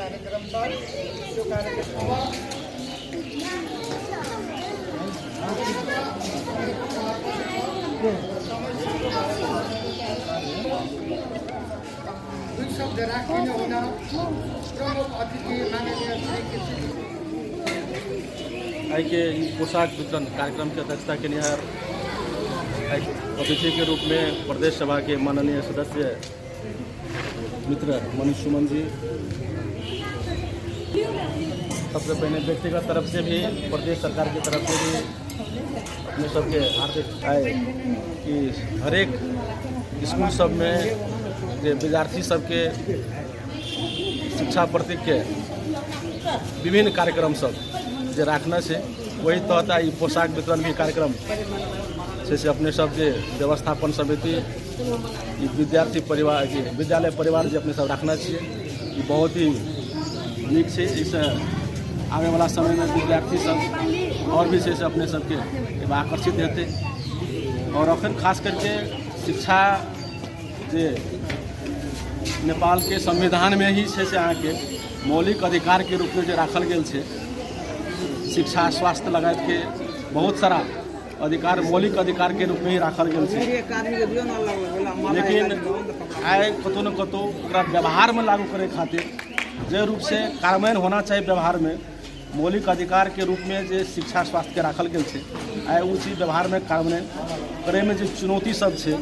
कार्यक्रम छ। त्यो कार्यक्रम दुई शब्द राखिनु हुन प्रमुख अतिथि माननीय श्री कृषि आइके ई पोशाक वितरण कार्यक्रम के अध्यक्षता केनिहार अतिथि के रूप में प्रदेश सभा के माननीय सदस्य मित्र मनीष सुमन जी, सबसे पहले व्यक्तिगत तरफ से भी, प्रदेश सरकार की तरफ से भी अपने सबके हार्दिक आए कि हरेक स्कूल सब में जे विद्यार्थी सबके शिक्षा प्रतिके विभिन्न कार्यक्रम सब जे राखने छै, ओहि तहत आइ ई पोशाक वितरण भी कार्यक्रम छै से अपने सब जे व्यवस्थापन समिति, ई विद्यार्थी परिवार, विद्यालय परिवार जे अपने सब राखने छियै, ई बहुत ही नीक छै। एहिसँ आबैवला समयमे विद्यार्थी सब आओर भी छै से अपने सबके एहिमे आकर्षित हेतै। आओर अखन खास करके शिक्षा जे नेपालके संविधानमे ही छै से अहाँके मौलिक अधिकारके रूपमे जे राखल गेल छै, शिक्षा, स्वास्थ्य लगायतके बहुत सारा अधिकार मौलिक अधिकारके रूपमे ही राखल गेल छै, लेकिन आइ कतहु ने कतहु ओकरा व्यवहारमे लागू करै खातिर जे रूपसँ कार्यान्वयन होना चाही, व्यवहारमे मौलिक अधिकारके रूपमे जे शिक्षा स्वास्थ्यके राखल गेल छै, आइ ओ चीज व्यवहारमे कार्यान्वयन करैमे जे चुनौती सब छै,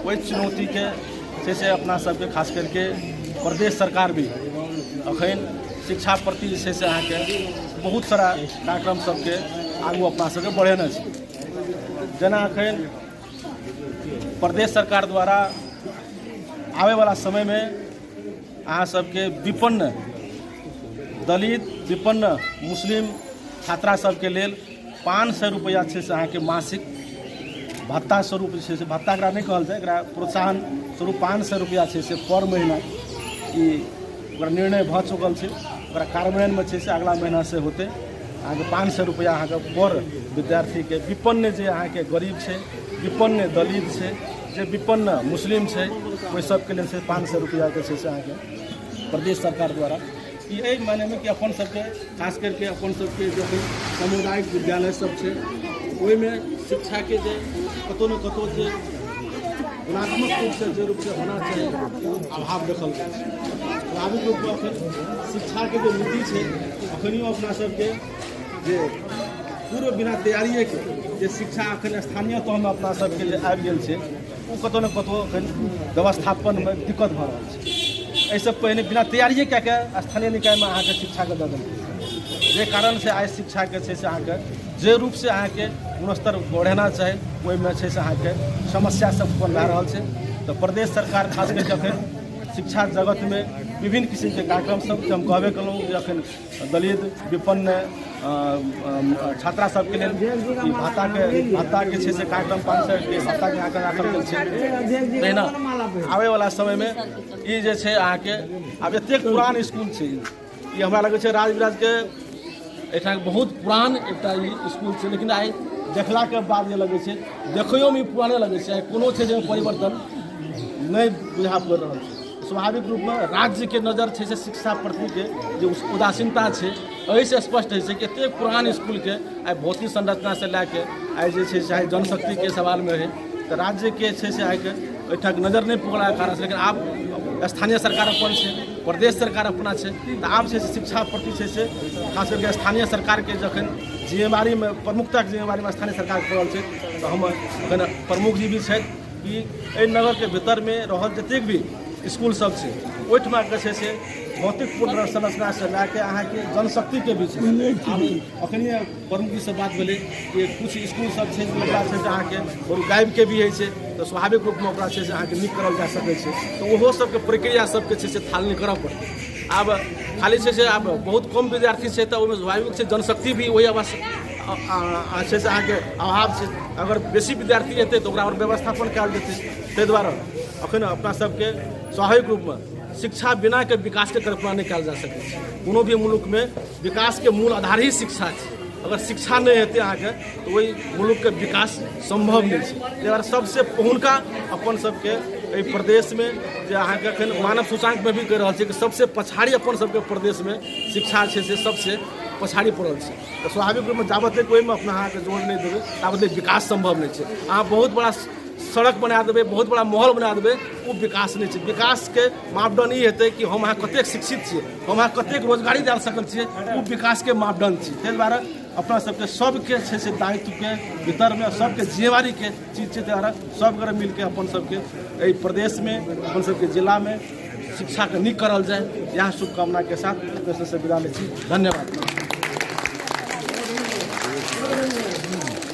ओहि चुनौतीके छै से अपना सबके खास करिके प्रदेश सरकार भी अखन शिक्षा प्रति जे छै से अहाँके बहुत सारा कार्यक्रम सबके आगू अपना सबके बढ़ेने छै। जेना अखन प्रदेश सरकार द्वारा आबैवला समयमे अहाँ सबके विपन्न दलित, विपन्न मुस्लिम छात्रा सबके लेल 500 रुपैआ छै से अहाँके मासिक भत्ता स्वरूप जे छै से, भत्ता एकरा नहि कहल जाय, एकरा प्रोत्साहन स्वरूप 500 रुपैआ छै से पर महीना, ई ओकरा निर्णय भऽ चुकल छै। ओकरा कार्यान्वयनमे छै से अगला महीनासँ होतै। अहाँके 500 रुपैआ अहाँके पर विद्यार्थीके, विपन्न जे अहाँके गरीब छै, विपन्न दलित छै, जे विपन्न मुस्लिम छै, ओहि सबके लेल छै 500 रुपैआके छै से अहाँके प्रदेश सरकार द्वारा। ई एहि मानेमे कि अपन सबके खास करके अपन सबके जे सामुदायिक विद्यालय सब छै, ओहिमे शिक्षाके जे कतहु ने कतहु जे गुणात्मक रूपसँ जे रूपसँ होना चाही, ओ अभाव देखल जाइ छै। स्वाभाविक रूपमे अखन शिक्षाके जे नीति छै, अखनियो अपना सबके जे पूर्व बिना तैयारिएके जे शिक्षा अखन स्थानीय तहमे अपना सबके जे आबि गेल छै, ओ कतहु ने कतहु अखन व्यवस्थापनमे दिक्कत भऽ रहल छै। एहिसँ पहिने बिना तैयारिए कए कऽ स्थानीय निकायमे अहाँके शिक्षाके दऽ देलकै, जे कारणसँ आइ शिक्षाके छै से अहाँके जे रूपसँ अहाँके गुणस्तर बढ़ेना चाही, ओहिमे छै से अहाँके समस्या सब उत्पन्न भए रहल छै। तऽ प्रदेश सरकार खास करिके अखन शिक्षा जगतमे विभिन्न किसिमके कार्यक्रम सब हम कहबे केलहुँ जे अखन दलित विपन्न छात्रा सबके लेल ई भत्ताके छै से कार्यक्रम, 500के भत्ताके अहाँके राखल गेल छै। तहिना आबैवला समयमे ई जे छै अहाँके आब एतेक पुरान इसकुल छै ई, हमरा लगै छै राजविराजके एहिठाम बहुत पुरान एकटा ई इसकुल छै, लेकिन आइ देखलाके बाद जे लगै छै, देखैयोमे ई पुराने लगै छै। आइ कोनो छै जे परिवर्तन नहि बुझा पड़ि रहल छै। स्वाभाविक रूपमे राज्यके नजर छै से शिक्षा प्रतिके जे उदासीनता छै, एहिसँ स्पष्ट होइ छै कि एतेक पुरान इसकुलके आइ भौतिक संरचनासँ लए कऽ आइ जे छै चाहे जनशक्तिके सवालमे होइ, तऽ राज्यके छै से आइके एहिठाम नजर नहि पड़लाके कारणसँ। लेकिन आब स्थानीय सरकार अपन छै, प्रदेश सरकार अपना छै, तऽ आब छै से शिक्षा प्रति छै से खास करके स्थानीय सरकारके जखन जिम्मेवारीमे, प्रमुखताके जिम्मेवारीमे स्थानीय सरकार पड़ल छै, तऽ हम एखन प्रमुख जी भी छथि कि एहि नगरके भीतरमे रहल जतेक भी इसकुल सब छै, ओहिठमाके छै से भौतिक पूर्ण संरचनासँ लए कऽ अहाँके जनशक्तिके भी छै। आब अखनिए प्रमुखजीसँ बात भेलै कि किछु इसकुल सब छै ओकरा छै से अहाँके बहुत गायबके भी होइ छै, तऽ स्वाभाविक रूपमे ओकरा छै से अहाँके नीक करल जा सकै छै, तऽ ओहो सबके प्रक्रिया सबके छै से थालनी करऽ पड़तै। आब खाली छै से आब बहुत कम विद्यार्थी छै, तऽ ओहिमे स्वाभाविक छै जनशक्ति भी ओहि आवश्यक छै से अहाँके अभाव छै। अगर बेसी विद्यार्थी हेतै तऽ ओकरा आओर व्यवस्थापन कयल जेतै। ताहि दुआरे अखन अपना सबके स्वाभाविक रूपमे शिक्षा बिनाके विकासके कल्पना नहि कयल जा सकै छै। कोनो भी मुल्कमे विकासके मूल आधार ही शिक्षा छै। अगर शिक्षा नहि हेतै अहाँके, तऽ ओहि मुल्कके विकास सम्भव नहि छै। ताहि दुआरे सबसँ पहिलुका अपन सबके एहि प्रदेशमे जे अहाँके एखन मानव सूचाङ्कमे भी कहि रहल छै कि सबसँ पछाड़ी अपन सबके प्रदेशमे शिक्षा छै से सबसँ पछाड़ी पड़ल छै। तऽ स्वाभाविक रूपमे जाबत तक ओहिमे अपना अहाँके जोर नहि देबै ताबत तक विकास सम्भव नहि छै। अहाँ बहुत बड़ा सड़क बना देबै, बहुत बड़ा महल बना देबै, ओ विकास नहि छै। विकासके मापदण्ड ई हेतै कि हम अहाँ कतेक शिक्षित छियै, हम अहाँ कतेक रोजगारी दए सकल छियै, ओ विकासके मापदण्ड छी। ताहि दुआरे अपना सबके सबके छै से दायित्वके भीतरमे सबके जिम्मेवारीके चीज छै। ताहि दुआरे सब गोटे मिलके अपन सबके एहि प्रदेशमे, अपन सबके जिलामे शिक्षाके नीक करल जाय, इएह शुभकामनाके साथ अपने सबसँ विदा लै छी। धन्यवाद।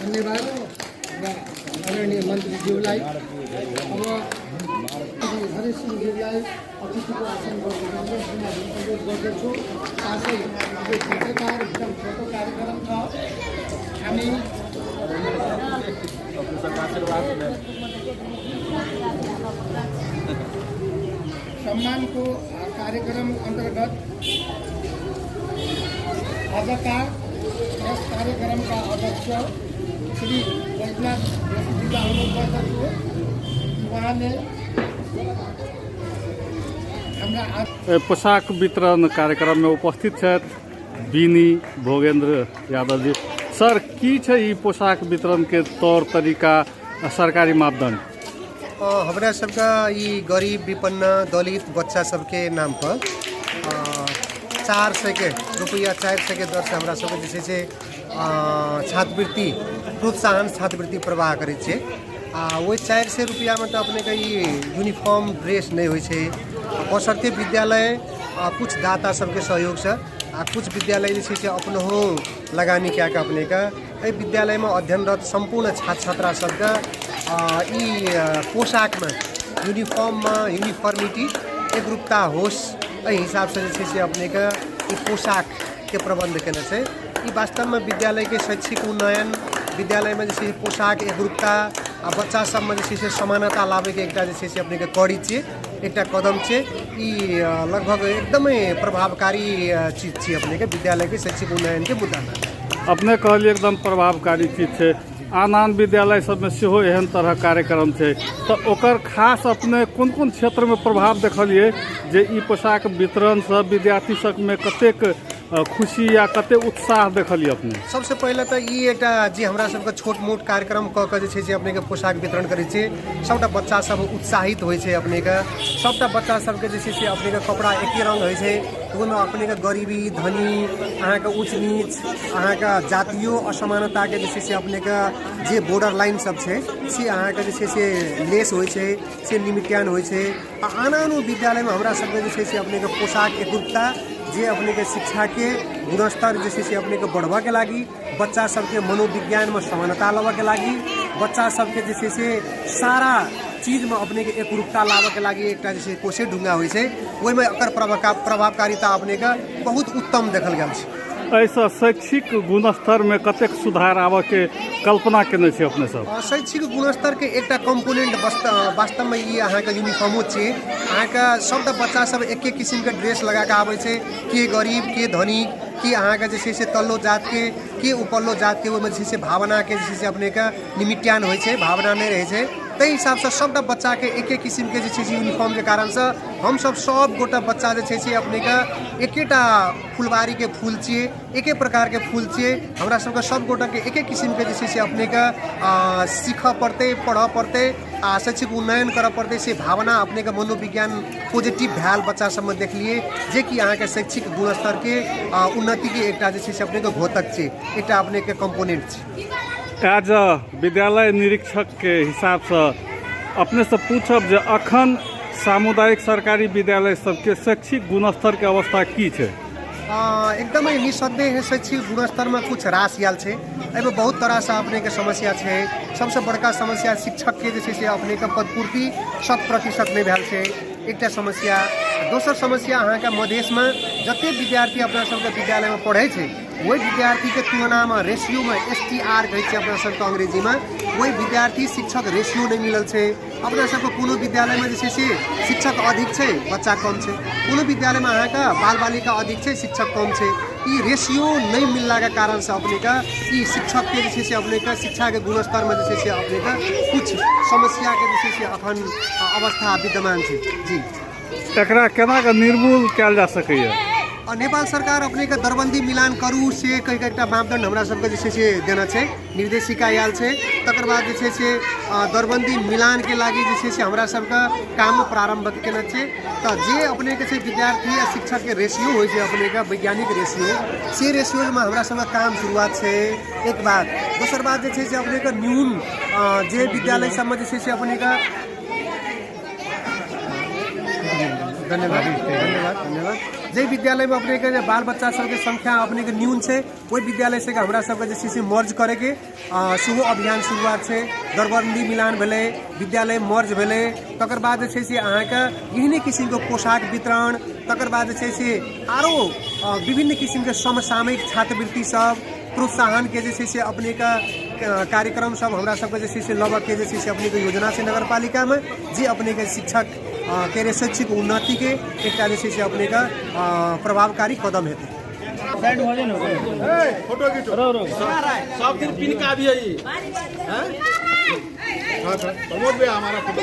धन्यवाद आदरणीय मन्त्रीज्यूलाई। अब हरेश सिंहज्यूलाई अतिथिको आसन गर्नु अनुरोध गर्दछु। साथै यो पत्रकार एकदम छोटो कार्यक्रम छ। हामी सम्मानको कार्यक्रम अन्तर्गत आजका यस कार्यक्रमका अध्यक्ष श्री वैद्यनाथ जोशीजीलाई अनुरोध गर्दछु कि उहाँले हाम्रा पोशाक वितरण कार्यक्रममे उपस्थित छथि बिनी भोगेन्द्र यादव जी। सर, की छै ई पोशाक वितरणके तौर तरीका, सरकारी मापदंड? हमरा सबके ई गरीब विपन्न दलित बच्चा सबके नाम पर 400 के रुपैआ, 400 के दरसँ हमरा सबके जे छै से छात्रवृत्ति प्रोत्साहन छात्रवृत्ति प्रवाह करै छियै। आ ओहि 400 रुपैआमे तऽ अपनेके ई यूनिफॉर्म ड्रेस नहि होइ छै, बशर्ते विद्यालय किछु दाता सबके सहयोगसँ आ किछु विद्यालय जे छै से अपनहो लगानी कए कऽ अपनेके एहि विद्यालयमे अध्ययनरत सम्पूर्ण छात्र छात्रा सबके ई पोशाकमे, यूनिफॉर्ममे यूनिफॉर्मिटी, एकरूपता होस्, एहि हिसाबसँ जे छै से अपनेके ई पोशाकके प्रबन्ध केने छै। ई वास्तवमे विद्यालयके शैक्षिक उन्नयन, विद्यालयमे जे छै पोशाक एकरूपता आ बच्चा सबमे जे छै से समानता लाबैके एकटा जे छै से अपनेके कड़ी छियै, एकटा कदम छियै। ई लगभग एकदमै प्रभावकारी चीज छियै अपनेके विद्यालयके शैक्षिक उन्नयनके मुद्दामे। अपने कहलियै एकदम प्रभावकारी चीज छै। आन आन विद्यालय सबमे सेहो एहन तरहक कार्यक्रम छै, तऽ ओकर खास अपने कोन कोन क्षेत्रमे प्रभाव देखलियै जे ई पोशाक वितरणसँ विद्यार्थी सबमे कतेक खुशी या कतेक उत्साह देखलियै अपने? सबसँ पहिले तऽ ई एकटा जे हमरा सबके छोट मोट कार्यक्रम कऽ कऽ जे छै से अपनेके पोशाक वितरण करै छियै, सबटा बच्चा सब उत्साहित होइ छै। अपनेके सबटा बच्चा सबके जे छै से अपनेके कपड़ा एके रङ्ग होइ छै, ओहिमे अपनेके गरीबी धनी, अहाँके ऊँच नीच, अहाँके जातियो असमानताके जे छै से अपनेके जे बॉर्डर लाइन सब छै से अहाँके जे छै से लेस होइ छै, से निमित्यान होइ छै। आ आन आन विद्यालयमे हमरा सबके जे छै से अपनेके पोशाक एकरूपता जे अपनेके शिक्षाके गुणस्तर जे छै से अपनेके बढ़बऽके लागि, बच्चा सबके मनोविज्ञानमे समानता लाबऽके लागि, बच्चा सबके जे छै से सारा चीजमे अपनेके एकरूपता लाबऽके लागि एकटा जे छै कोसे ढुङ्गा होइ छै, ओहिमे एकर प्रभावकारिता अपनेके बहुत उत्तम देखल गेल छै। एहिसँ शैक्षिक गुणस्तरमे कतेक सुधार आबऽके कल्पना केने छी अपने सब? शैक्षिक गुणस्तरके एकटा कम्पोनेंट वास्तवमे ई अहाँके यूनिफॉर्मो छी। अहाँके सबटा बच्चा सब एके किसिमके ड्रेस लगाके आबै छै, के गरीब के धनिक, के अहाँके जे छै से तल्लो जातके के उपरलो जातके, ओहिमे जे छै से भावनाके जे छै से अपनेके निमित्यान होइ छै, भावना नहि रहै छै। ताहि हिसाबसँ सबटा बच्चाके एके किसिमके जे छै से यूनिफॉर्मके कारणसँ हमसब सब गोटा बच्चा जे छै से अपनेके एकेटा फुलवारीके फूल छियै, एके प्रकारके फूल छियै। हमरा सबके सब गोटाके एके किसिमके जे छै से अपनेके सीखऽ पड़तै, पढ़ऽ पड़तै आ शैक्षिक उन्नयन करऽ पड़तै, से भावना अपनेके मनोविज्ञान पॉजिटिव भेल बच्चा सबमे देखलियै, जेकि अहाँके शैक्षिक गुणस्तरके उन्नतिके एकटा जे छै से अपनेके घोतक छै, एकटा अपनेके कम्पोनेंट छै। एज अ विद्यालय निरीक्षकके हिसाबसँ अपनेसँ पूछब जे अखन सामुदायिक सरकारी विद्यालय सबके शैक्षिक गुणस्तरके अवस्था की छै? एकदमै निसन्देह शैक्षिक गुणस्तरमे किछु ह्रास आयल छै। एहिमे बहुत तरहसँ अपनेके समस्या छै। सबसँ बड़का समस्या शिक्षकके जे छै से अपनेके पदपूर्ति 100% नहि भेल छै, एकटा समस्या। दोसर समस्या अहाँके मधेशमे जते विद्यार्थी अपना सबके विद्यालयमे पढ़ै छै, ओहि विद्यार्थीके तुलनामे रेसियोमे, एस टी आर कहै छियै अपना सबके अंग्रेजीमे, ओहि विद्यार्थी शिक्षक रेशियो नहि मिलल छै। अपना सबके कोनो विद्यालयमे जे छै से शिक्षक अधिक छै, बच्चा कम छै, कोनो विद्यालयमे अहाँके बाल बालिका अधिक छै, शिक्षक कम छै। ई रेशियो नहि मिललाके कारणसँ अपनेके ई शिक्षकके जे छै से अपनेके शिक्षाके गुणस्तरमे जे छै से अपनेके किछु समस्याके जे छै से अखन अवस्था विद्यमान छै। जी, एकरा केना कऽ निर्मूल कयल जा सकैए? आ नेपाल सरकार अपनेके दरबन्दी मिलान करू से कहि कऽ एकटा मापदण्ड हमरा सबके जे छै से देने छै, निर्देशिका आयल छै। तकर बाद जे छै से दरबन्दी मिलानके लागि जे छै से हमरा सबके काम प्रारम्भ केने छै। तऽ जे अपनेके छै विद्यार्थी आ शिक्षकके रेशियो होइ छै अपनेके वैज्ञानिक रेशियो, से रेशियोमे हमरा सबके काम शुरुआत छै। एक बात। दोसर बात जे छै से अपनेके न्यून जे विद्यालय सबमे जे छै से अपनेके धन्यवाद धन्यवाद धन्यवाद। जाहि विद्यालयमे अपनेके जे बाल बच्चा सबके संख्या अपनेके न्यून छै, ओहि विद्यालय सबके हमरा सबके जे छै से मर्ज करैके सेहो अभियान शुरुआत छै। दरबन्दी मिलान भेलै, विद्यालय मर्ज भेलै, तकर बाद जे छै से अहाँके एहने किसिमके पोशाक वितरण, तकर बाद जे छै से आरो विभिन्न किसिमके समसामयिक छात्रवृत्ति सब प्रोत्साहनके जे छै से अपनेके कार्यक्रम सब हमरा सबके जे छै से लबके जे छै से अपनेके योजना छै नगरपालिकामे, जे अपनेके शिक्षक के रे शैक्षिक उन्नतिके एकटा जे छै से अपनेके प्रभावकारी कदम हेतै। सब दिन पिन का भी है ये। प्रमोद भैया हमारा फोटो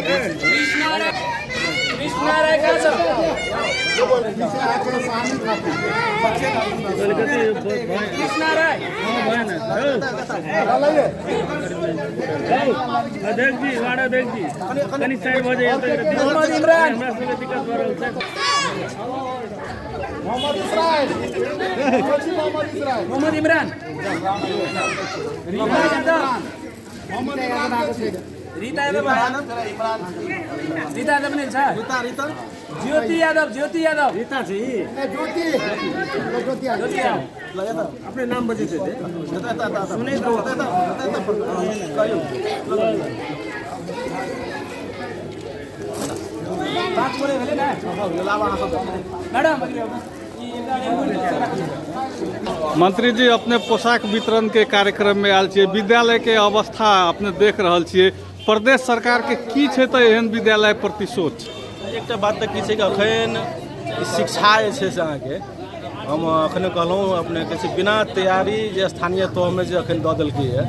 मोहम्मद इसराइल, मोहम्मद इसराइल, मोहम्मद इमरान, रीता यादव, रीता यादव, रीता यादव पनि छ, ज्योति यादव, ज्योति यादव, ज्योति, ज्योति, ज्योति यादव। अपने नाम बजे थे। पाँच गोरे भेलै ने मैडम। मंत्री जी, अपने पोशाक वितरण के कार्यक्रम में आयल छियै, विद्यालय के अवस्था अपने देख रहल छियै, प्रदेश सरकार के की छै तऽ एहन विद्यालय प्रति सोच? एकटा बात तऽ की छै कि अखन शिक्षा जे छै से अहाँके हम अखन कहलहुँ अपनेके से बिना तैयारी जे स्थानीय तहमे जे अखन दऽ देलकैए,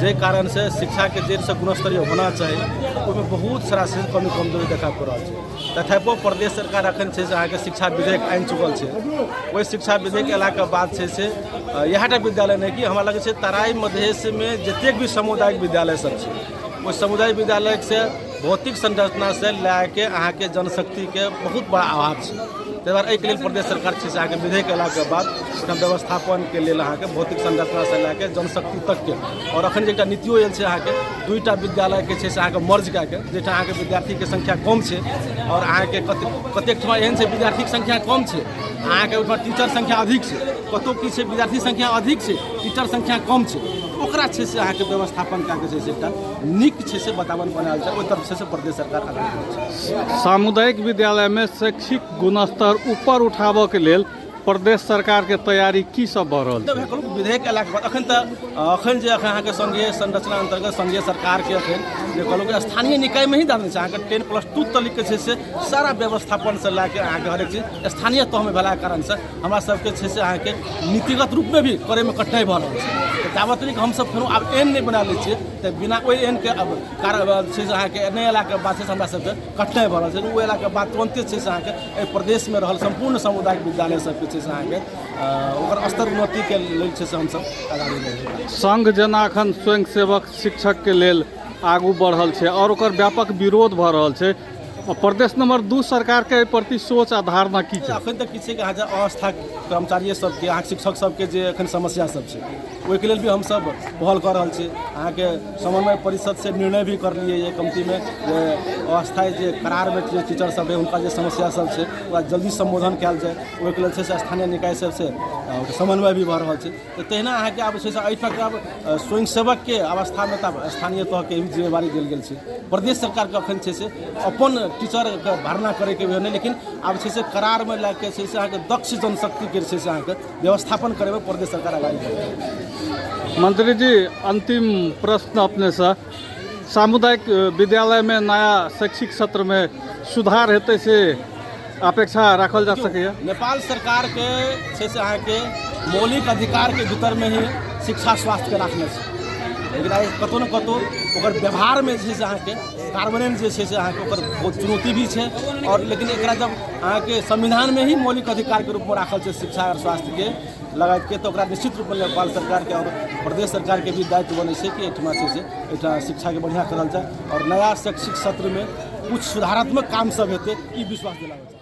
जाहि कारणसँ शिक्षाके जे गुणस्तरीय होना चाही ओहिमे बहुत सारा से कमी कमजोरी देखा पड़ि रहल छै। तथापि प्रदेश सरकार अखन छै से अहाँके शिक्षा विधेयक आनि चुकल छै। ओहि शिक्षा विधेयक अयलाके बाद छै से इएहटा विद्यालय नहि कि हमरा लगै छै तराई मधेशमे जतेक भी सामुदायिक विद्यालय सब छै, ओहि सामुदायिक विद्यालयसँ भौतिक संरचनासँ लए के अहाँके जनशक्तिके बहुत बड़ा अभाव छै। ताहि दुआरे एहिके लेल प्रदेश सरकार छै से अहाँके विधेयक अयलाके बाद ओहिठाम व्यवस्थापनके लेल अहाँके भौतिक संरचनासँ लए के जनशक्ति तकके, आओर अखन जे एकटा नीतियो आयल छै अहाँके दुइटा विद्यालयके छै से अहाँके मर्ज कए के, जाहिठाम अहाँके विद्यार्थीके संख्या कम छै आओर अहाँके कतेक ठाम एहन छै विद्यार्थीके संख्या कम छै, अहाँके ओहिठाम टीचर संख्या अधिक छै, कतहु की छै विद्यार्थी संख्या अधिक छै, टीचर संख्या कम छै, ओकरा छै से अहाँके व्यवस्थापन कए के छै से एकटा नीक छै से वातावरण बनायल छै। ओहि तरफ छै से प्रदेश सरकार आगाँ बढ़ै छै। सामुदायिक विद्यालयमे शैक्षिक गुणस्तर ऊपर उठाबऽके लेल प्रदेश सरकारके तैयारी की सब भऽ रहल छै? कहलहुँ विधेयक अयलाके बाद अखन तऽ अखन जे अखन अहाँके संघीय संरचना अन्तर्गत संघीय सरकारके अखन जे कहलहुँ कि स्थानीय निकायमे ही दान छै अहाँके 10+2 तलिकके छै से सारा व्यवस्थापनसँ लए के अहाँके हरेक चीज स्थानीय तहमे भेलाके कारणसँ हमरा सबके छै से अहाँके नीतिगत रूपमे भी करैमे कठिनाइ भऽ रहल छै। तऽ ताबत तक हमसब फेरो आब एन नहि बना लै छियै तऽ बिना ओहि एनके अब कारण छै से अहाँके नहि अयलाके बाद छै से हमरा सबके कठिनाइ भऽ रहल छै। ओ अयलाके बाद तुरन्ते छै से अहाँके एहि प्रदेशमे रहल सम्पूर्ण सामुदायिक विद्यालय सबके छै से अहाँके ओकर स्तर उन्नतिके लेल छै से हमसब अगाड़ी बढ़बै। संघ जेना अखन स्वयंसेवक शिक्षकके लेल आगू बढ़ल छै आओर ओकर व्यापक विरोध भऽ रहल छै, प्रदेश नंबर 2 सरकारके एहि प्रति सोच आ धारणा की छै? अखन तक की छै कि अहाँ जे अवस्था कर्मचारी सबके अहाँके शिक्षक सबके जे एखन समस्या सब छै ओहिके लेल भी हमसब पहल कऽ रहल छी। अहाँके समन्वय परिषदसँ निर्णय भी करलियै ये कमतीमे जे अस्थायी जे करारमे जे टीचर सब रहै हुनका जे समस्या सब छै ओकरा जल्दी सम्बोधन कयल जाय, ओहिके लेल छै से स्थानीय निकाय सबसँ समन्वय भी भऽ रहल छै। तऽ तहिना अहाँके आब छै से एहिठामके आब स्वयंसेवकके अवस्थामे तऽ आब स्थानीय तहके भी जिम्मेवारी देल गेल छै। प्रदेश सरकारके अखन छै से अपन टीचरके भरना करैके भी नहि, लेकिन आब छै से करारमे लए कऽ छै से अहाँके दक्ष जनशक्तिके छै से अहाँके व्यवस्थापन करैमे प्रदेश सरकार अगाड़ी बढ़ि रहल छै। मंत्री जी, अंतिम प्रश्न अपनेसँ, सामुदायिक विद्यालयमे नया शैक्षिक सत्रमे सुधार हेतै से अपेक्षा राखल जा सकैए? नेपाल सरकारके छै से अहाँके मौलिक अधिकारके भीतरमे ही शिक्षा स्वास्थ्यके राखने छै, लेकिन आइ कतहु ने कतहु ओकर व्यवहारमे जे छै से अहाँके कार्यान्वयन जे छै से अहाँके ओकर बहुत चुनौती भी छै। आओर लेकिन एकरा जब अहाँके संविधानमे ही मौलिक अधिकारके रूपमे राखल छै शिक्षा आओर स्वास्थ्यके लगायतके, तऽ ओकरा निश्चित रूपमे नेपाल सरकारके आओर प्रदेश सरकारके भी दायित्व बनै छै कि एहिठमा छै से एहिठाम शिक्षाके बढ़िआँ करल जाय आओर नया शैक्षिक सत्रमे कुछ सुधारात्मक काम सब हेतै, ई विश्वास दिलाबै छै।